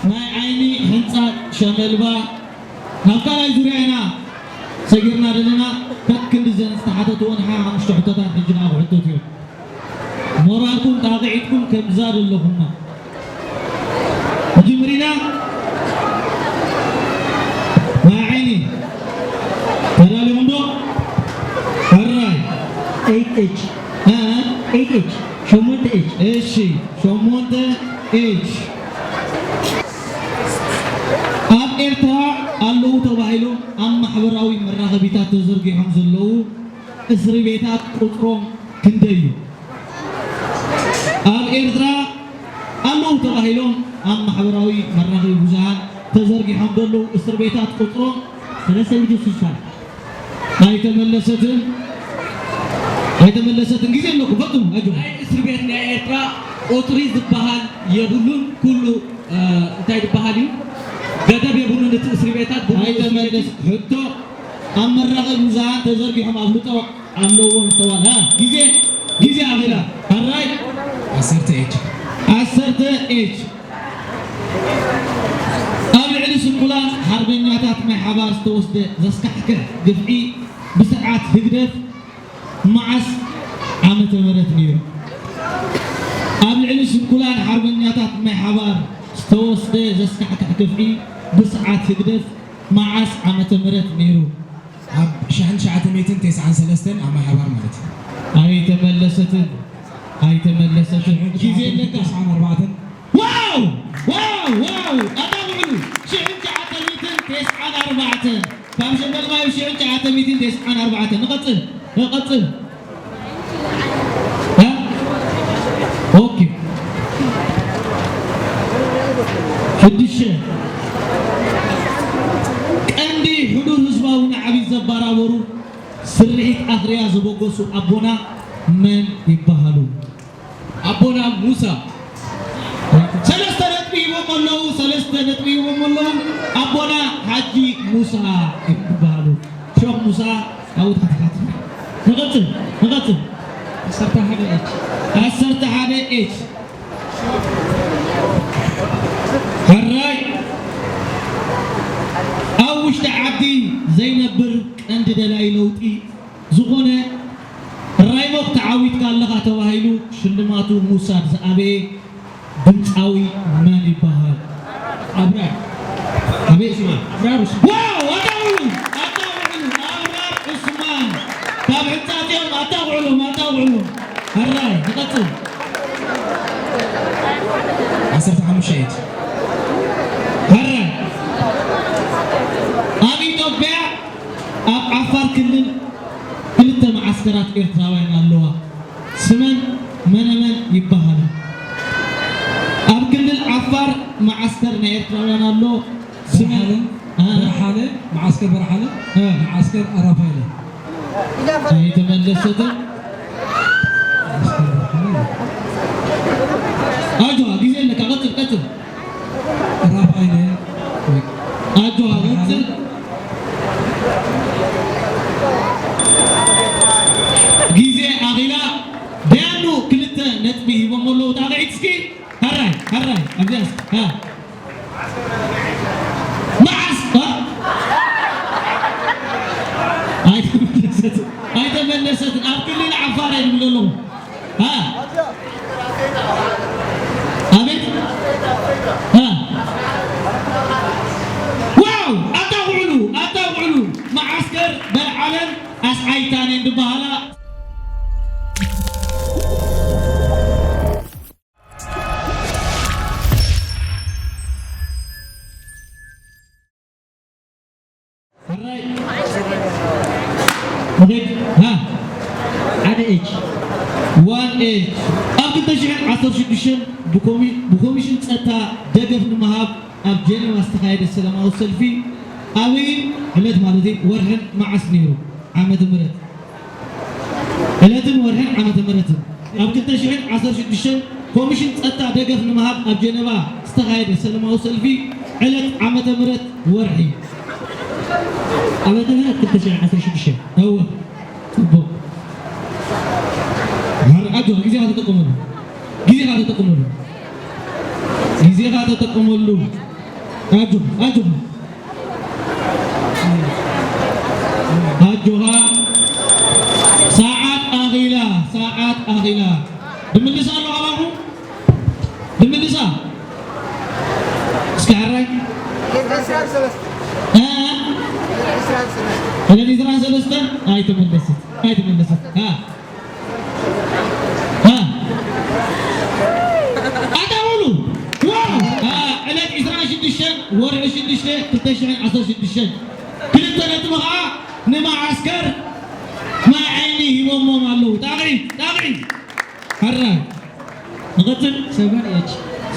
ማይ ዓይኒ፣ ሕንጻጽ፣ ሸመልባ፣ ናብ ካልኣይ ዙርያ ኢና ሰጊርና ዘለና። ከክንዲ ዘን ዝተሓተትወን ሓሙሽተ ሕቶታት ሕጂ ንኣኹ ሕቶት እዮም። ሞራልኩም ጣቕዒትኩም ከምዛ ዘለኹማ። መጀመሪና ማይ ዓይኒ ተዳሊኹም ዶ? ሕራይ። ኤይት ኤች እ? ኤይት ኤች ሸሞንተ ኤች እሺ፣ ሸሞንተ ኤች። ኣብ ኤርትራ ኣለዉ ተባሂሎም ኣብ ማሕበራዊ መራኸቢታት ተዘርጊሖም ዘለዉ እስሪ ቤታት ቁጽሮም ክንደይ እዩ? ኣብ ኤርትራ ኣለዉ ተባሂሎም ኣብ ማሕበራዊ መራኸቢ ብዙሃን ተዘርጊሖም ዘለዉ እስር ቤታት ቁጽሮም ሰለስተ ሚእትን ስሳን ኣይተመለሰትን ኣይተመለሰትን። ግዜ ኣለኩም፣ ፈጥኑ፣ ኣጆኹም። ናይ እስር ቤት ናይ ኤርትራ ቁጽሪ ዝበሃል የብሉን። ኩሉ እ፣ እንታይ ዝበሃል እዩ? ገደብ የብሉን። እቲ እስር ቤታት ብሙሉእ እስር ቤት ኣይተመለስ ሕቶ ኣብ መራኸቢ ብዙሃን ተዘርጊሖም ኣፍልጦ ኣለዎም ዝተባህለ ግዜ ግዜ ኣኺላ ኣራይ ዓሰርተ ኤች ዓሰርተ ኤች ኣብ ልዕሊ ስንኩላን ሓርበኛታት ማይ ሓባር ዝተወስደ ዘስካሕክሕ ግፍዒ ብስርዓት ህግደፍ መዓስ ዓመተ ምህረት ነይሩ? ኣብ ልዕሊ ስንኩላን ሓርበኛታት ማይ ሓባር ዝተወስደ ዘስካሕክሕ ግፍዒ ብስርዓት ህግደፍ መዓስ ዓመተ ምህረት ነይሩ? ኣብ ሽሕን ትሽዓተ ሚእትን ተስዓን ሰለስተን ኣብ ማይ ሓባር ማለት እዩ። ኣይተመለሰትን ኣይተመለሰትን። ግዜ ኣለካ። ተስዓን ኣርባዕተን ዋው ዋው ዋው ኣታ ውዕሉ ሽሕን ትሽዓተ ሚእትን ተስዓን ኣርባዕተን ካብ ሸበል ማይ ሽሕን ትሽዓተ ሚእትን ተስዓን ኣርባዕተን። ንቐጽል ንቐጽል። እ? ኦኬ። ሽዱሽተ ቀንዲ ሕዱር ህዝባዊ ናዕቢ ዘባራበሩ ስርሒት ኣኽርያ ዘበገሱ ኣቦና መን ይበሃሉ? ኣቦና ሙሳ ሰለስተ ነጥቢ ሂቦም ኣለዉ። ሰለስተ ነጥቢ ሂቦም ኣለዉ። ኣቦና ሓጂ ሙሳ ይበሃሉ። ሸኽ ሙሳ ኣብኡ ታሕቲ ካትሪ። ንቐጽል ንቐጽል። ዓሰርተ ሓደ ኤች ዓሰርተ ሓደ ኤች ሕራይ ኣብ ውሽጢ ዓዲ ዘይነብር ቀንዲ ደላይ ለውጢ ዝኾነ ራይሞክ ተዓዊትካ ኣለኻ ተባሂሉ ሽልማቱ ምውሳድ ዝኣበየ ድምፃዊ መን ይበሃል? ኣብራር ኣቤት ስማ ኣብራር ዑስማን ዋው ኣታ ውዕሉ ኣታ ውዕሉ ኣብራር ዑስማን ካብ ሕንጻጽዮም ኣታ ውዕሎም ኣታ ውዕሎም ሕራይ ንቐጽል ዓሰርተ ሓሙሽተ ኤች ሕራይ ኣብ ኢትዮጵያ ኣብ ዓፋር ክልል ክልተ መዓስከራት ኤርትራውያን ኣለዋ። ስመን መነመን ይበሃላ? ኣብ ክልል ዓፋር መዓስከር ናይ ኤርትራውያን ኣሎ። ስመን በርሓለ መዓስከር በርሓለ መዓስከር ኣራፋይለ ኣይተመለሰትን። ኣጆኻ ግዜ ኣለካ፣ ቀጽል ቀጽል። ራፋይለ ኣጆኻ ቀጽል። ግዜ ኣኺላ ደያኑ ክልተ ነጥቢ ሂቦም ኣለዉ። ጣቕዒት እስኪ ሃራይ ሃራይ ኣብዚኣ እስኪ ሃ መዓስ ሃ? ኣይተመለሰትን ኣይተመለሰትን ኣብ ክልል ዓፋር እየ ዝብል ኣለኹ። ሃ ኣቤት ሃ ዋው ኣታ ውዕሉ ኣታ ውዕሉ መዓስከር በልዓለን ኣስዓይታኔን ዝበሃላ ሕራይ ንኺድ ሃ ሓደ ኤች ዋን ኤች ኣብ ክልተ ሽሕን ዓሰርተ ሽዱሽተን ብኮሚ- ብኮሚሽን ጸጥታ ደገፍ ንምሃብ ኣብ ጀኔቫ ዝተኻየደ ሰላማዊ ሰልፊ ኣበይን ዕለት ማለት እዩ ወርሕን መዓስ ነይሩ? ዓመተ ምህረት ዕለትን ወርሕን ዓመተ ምህረትን ኣብ ክልተ ሽሕን ዓሰርተ ሽዱሽተን ኮሚሽን ጸጥታ ደገፍ ንምሃብ ኣብ ጀነቫ ዝተኻየደ ሰለማዊ ሰልፊ ዕለት ዓመተ ምህረት ወርሒ ዓመተ ምህረት ክልተ ሽሕን ዓሰርተ ሽዱሽተ እወ ጽቡቕ ኣጆኻ ግዜኻ ተጠቀመሉ ግዜኻ ተጠቀመሉ ግዜኻ ተጠቀመሉ ኣጆኻ፣ ኣጆኻ። ኣጆኻ። ሰዓት ኣኺላ፣ ሰዓት ኣኺላ። ድምልስ ኣሎ ኣባኹ? ድምልሳ? እስኪ ሕራይ። እ? ዕለት ዒስራን ሰለስተን? ኣይትምልስት፣ ኣይትምልስት። እ? እ? ኣታ በሉ። ዋው! እ፣ ዕለት ዒስራን ሽዱሽተን ወርሒ ሽዱሽተ ክልተ ሽሕን ዓሰርተ ሽዱሽተን ክልተ ነጥቢ ኸዓ ንመዓስከር ማይ ዓይኒ ሂቦሞም ኣለዉ። ጣቕዒት፣ ጣቕዒት። ሕራይ። ንቐጽል። ሰቨን ኤች።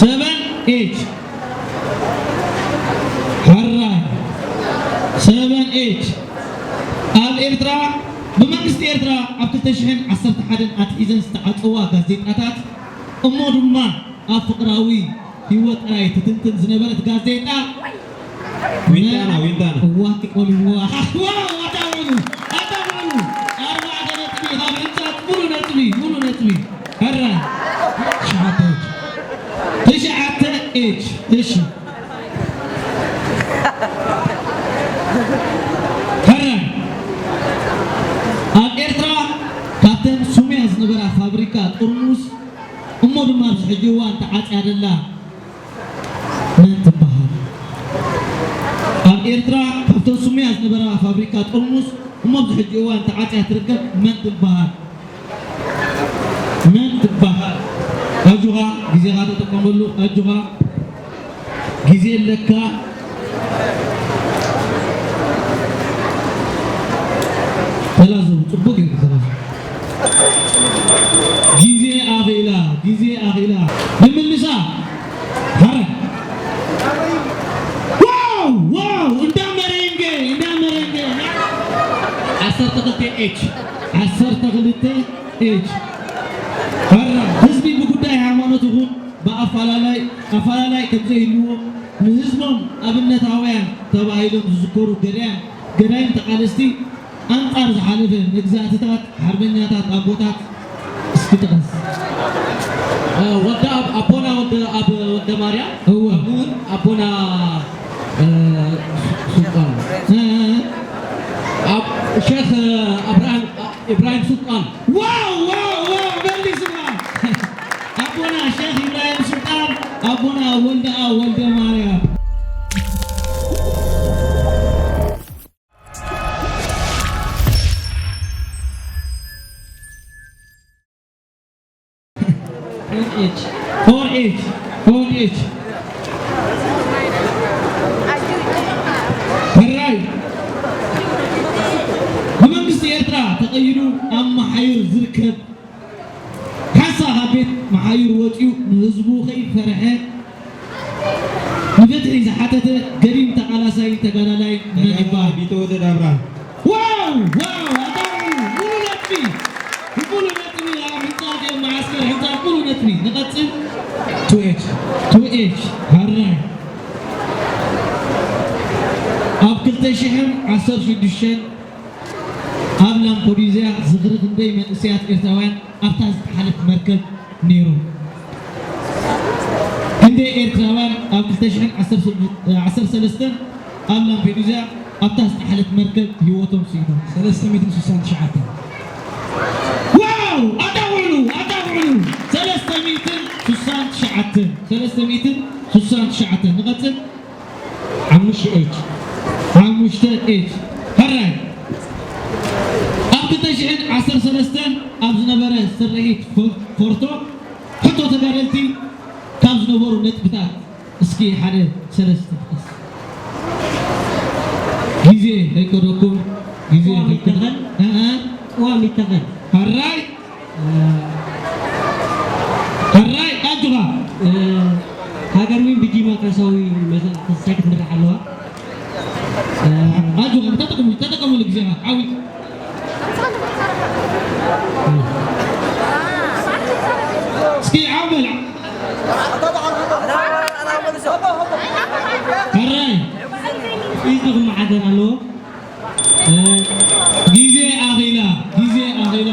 ሰቨን ኤች። ሕራይ። ሰቨን ኤች። ኣብ ኤርትራ፣ ብመንግስቲ ኤርትራ ኣብ ክልተ ሽሕን ዓሰርተ ሓደን ኣትሒዘን ዝተዓጸዋ ጋዜጣታት፣ እሞ ድማ ኣብ ፍቕራዊ ህይወት ጥራይ ትትንትን ዝነበረት ጋዜጣ ዊንታና፣ ዊንታና። እዋ፣ ክቆልዎ። ዋው፣ ኣታ በሉ፣ ኣታ በሉ። ኣርባዕተ ነጥቢ ካብ ሕንጻት፣ ሙሉ ነጥቢ፣ ሙሉ ነጥቢ። ሕራይ። ትሽዓተ ኤች። ትሽዓተ ኤች። እሺ። ሕራይ። ኣብ ኤርትራ ካብተን ስሙያ ዝነበራ ፋብሪካ ጥርሙስ እሞ ድማ ኣብዚ ሕጂ እዋን ተዓጽያ ዘላ መን ትበሃል? ኣብ ኤርትራ ካብተን ስሙያ ዝነበራ ፋብሪካ ጥርሙስ እሞ ኣብዚ ሕጂ እዋን ተዓጽያ ትርከብ መን ትበሃል? መን ትበሃል? ኣጆኻ፣ ግዜኻ ተጠቀመሉ። ኣጆኻ፣ ግዜ ኣለካ። ተላዘቡ፣ ጽቡቅ እዩ፣ ተላዘቡ። ግዜ ኣኺላ፣ ግዜ ኣኺላ። ንምልሳ። ሐረ። ዋው፣ ዋው፣ እንዳ መሬንጌ፣ እንዳ መሬንጌ። ዓሰርተ ክልተ ኤች። ዓሰርተ ክልተ ኤች። ሐረ፣ ህዝቢ ብጉዳይ ሃይማኖት ይኹን ብኣፈላላይ፣ ኣፈላላይ ከም ዘይህልዎ ንህዝቦም ኣብነታውያን ተባሂሎም ዝዝከሩ ገዳያን፣ ገዳይም ተቓለስቲ ኣንጻር ዝሓለፈ መግዛእትታት ሓርበኛታት ኣቦታት እስኪ ጥቀስ። እ፣ ወልደ ኣብ፣ ኣቦና ወልደ ኣብ ወልደ ማርያም፣ እወ። ከምኡውን ኣቦና፣ እ፣ ሱ-፣ ሱልጣን። እ፣ እ። ኣብ ሼኽ፣ እ፣ ኣብርሃም፣ እ፣ ኢብራሂም ሱልጣን። ዋው፣ ዋው፣ ዋው፣ መሊስዋ። ኣቦና ሼኽ ኢብራሂም ሱልጣን፣ ኣቦና ወልደኣብ ወልደ ማርያም። ፎር ኤች፣ ፎር ኤች፣ ፎር ኤች። ሕራይ ብመንግስቲ ኤርትራ ተቐይዱ ኣብ መሓይር ዝርከብ ሓንሳእ ካብ ቤት መሓይር ወጺኡ ንህዝቡ ከይፈርሐ ንፍትሒ ዝሓተተ ገዲም ተቓላሳይ ተጋዳላይ መን ተጋዳላይ ይበሃል? ቢተወደድ ኣብርሃ። ዋው! ዋው! ኣታ ሙሉ፣ ሙሉ ነጥቢ! ሙሉ ነጥቢ ኣብ ሕንጻጽ እዮም መዓስከር ሕንጻጽ ሙሉ ነጥቢ። ንቐጽል። ቱ ኤች። ቱ ኤች። ሕራይ። ኣብ ክልተ ሽሕን ዓሰርተ ሽዱሽተን ኣብ ላምፖዲዛ ዝኽሪ ክንደይ መንእሰያት ኤርትራውያን ኣብታ ዝተሓለት መርከብ ነይሮም። ክንደይ ኤርትራውያን ኣብ ክልተ ሽሕን ዓሰርተ ሰለስተን ኣብ ላምፔዱዛ ኣብታ ዝተሓለት መርከብ ህይወቶም ስኢኖም? ሰለስተ ሚእትን ስሳን ትሽዓተን። ዋው! ኣዳውዕሉ! ኣዳውዕሉ! ሰለስተ ሚእትን ስሳን ትሽዓተን። ሰለስተ ሚእትን ስሳን ትሽዓተን። ንቐጽል። ሓሙሽተ ኤች። ሓሙሽተ ኤች። ሕራይ። ኣብ ክልተ ሽሕን ዓሰርተ ሰለስተን ኣብ ዝነበረ ስርሒት ፎ-፣ ፎርቶ ሕቶ ተጋደልቲ ካብ ዝነበሩ ነጥብታት እስኪ ሓደ ሰለስተ ጥቀስ። ግዜ ከይከደኩም፣ ግዜ ቅዋም ከይከደኩም። ይተኸል። እ፣ እ። ቅዋም ይተኸል። ሕራይ። እ፣ ሕራይ፣ ኣጆኻ። እ፣ ሃገር ዊን ብዲሞክራሲያዊ መሰረት ክትሰርሕ ኣለዋ። እ፣ ኣጆኻ፣ ተጠቀሙ፣ ተጠቀሙሉ ግዜኻ። ዓዊ። እስኪ ዓው በል። ሕራይ። ኢድኹም መዓደር ኣለዎ። እ፣ ግዜ ኣኺላ፣ ግዜ ኣኺላ፣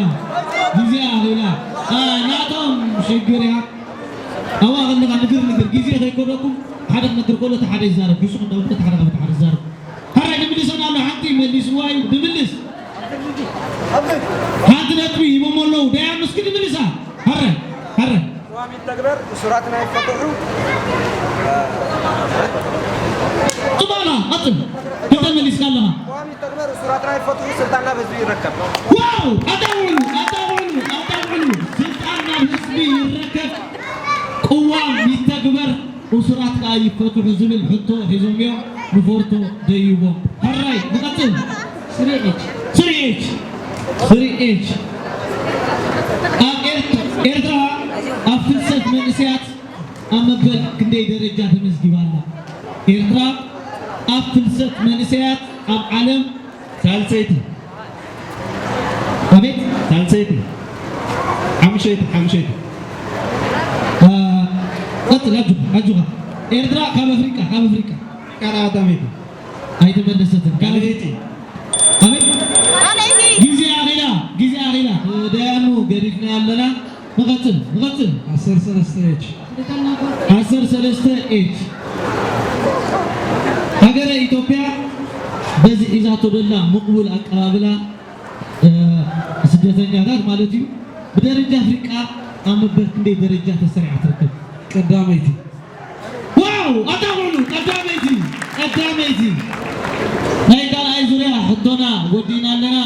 ግዜ ኣኺላ። እ፣ ናቶም ሽግር እያ። ኣዋ ከለኻ ንግር ንግር፣ ግዜ ከይከደኩም። ሓደ ክነግር ከሎ እቲ ሓደ ይዛረብ፣ ሕሱም እንዳበለ እቲ ሓደ ካብ እቲ ሓደ ይዛረብ። ሕራይ ንምልሰና ኣሎ፣ ሓንቲ መሊስዋ እዩ፣ ንምልስ። ሓንቲ ነጥቢ ሂቦሞ ኣለዉ፣ ደያኑ እስኪ ንምልሳ። ሕራይ፣ ሕራይ። ቅዋም ይተግበር፣ እሱራትና ይፈትሑ። ጽቡቕና፣ ቀጽል። ክልተ መሊስካ ኣለኻ። ቅዋም ይተግበር፣ እሱራትና ይፈትሑ፣ ስልጣንና በዚ ይረከብ። ዋው! ኣዳውዕሉ፣ ኣዳውዕሉ፣ ኣዳውዕሉ። ስልጣንና ህዝቢ ይረከብ። ቅዋም ይተግበር፣ እሱራት ከኣ ይፈትሑ ዝብል ሕቶ ሒዞም እዮም። ንፎርቶ ደይቦም። ሕራይ፣ ንቐጽል። ስሪ ኤች። ስሪ ኤች። ስሪ ኤች። ኣብ ኤርት-፣ ኤርትራ ኣብ ፍልሰት መንእሰያት ኣብ መበል ክንደይ ደረጃ ተመዝጊባ ኣላ? ኤርትራ ኣብ ፍልሰት መንእሰያት ኣብ ዓለም ሳልሰይቲ። ኣቤት? ሳልሰይቲ። ሓምሸይቲ፣ ሓምሸይቲ። አ፣ ቀጽል፣ ኣጆኻ፣ ኣጆኻ። ኤርትራ ካብ ኣፍሪቃ፣ ካብ ኣፍሪቃ። ቀዳመይቲ። ኣይተመለሰትን። ካልኣይቲ። ኣቤት? ግዜ ኣኺላ፣ ግዜ ኣኺላ። ደያኑ ገዲፍና ኣለና። ንቐጽል፣ ንቐጽል። ዓሰርተ ሰለስተ ኤች። ዓሰርተ ሰለስተ ኤች። ሃገረ ኢትዮጵያ በዚ ሒዛቶ ደላ ምቕቡል ኣቀባብላ፣ እ፣ ስደተኛታት ማለት እዩ፣ ብደረጃ ኣፍሪቃ ኣብ መበል ክንደይ ደረጃ ተሰሪዓ ትርከብ? ቀዳመይቲ። ዋው! ኣታ ውዕሉ ቀዳመይቲ፣ ቀዳመይቲ። ናይ ካልኣይ ዙርያ ሕቶና ወዲእና ኣለና።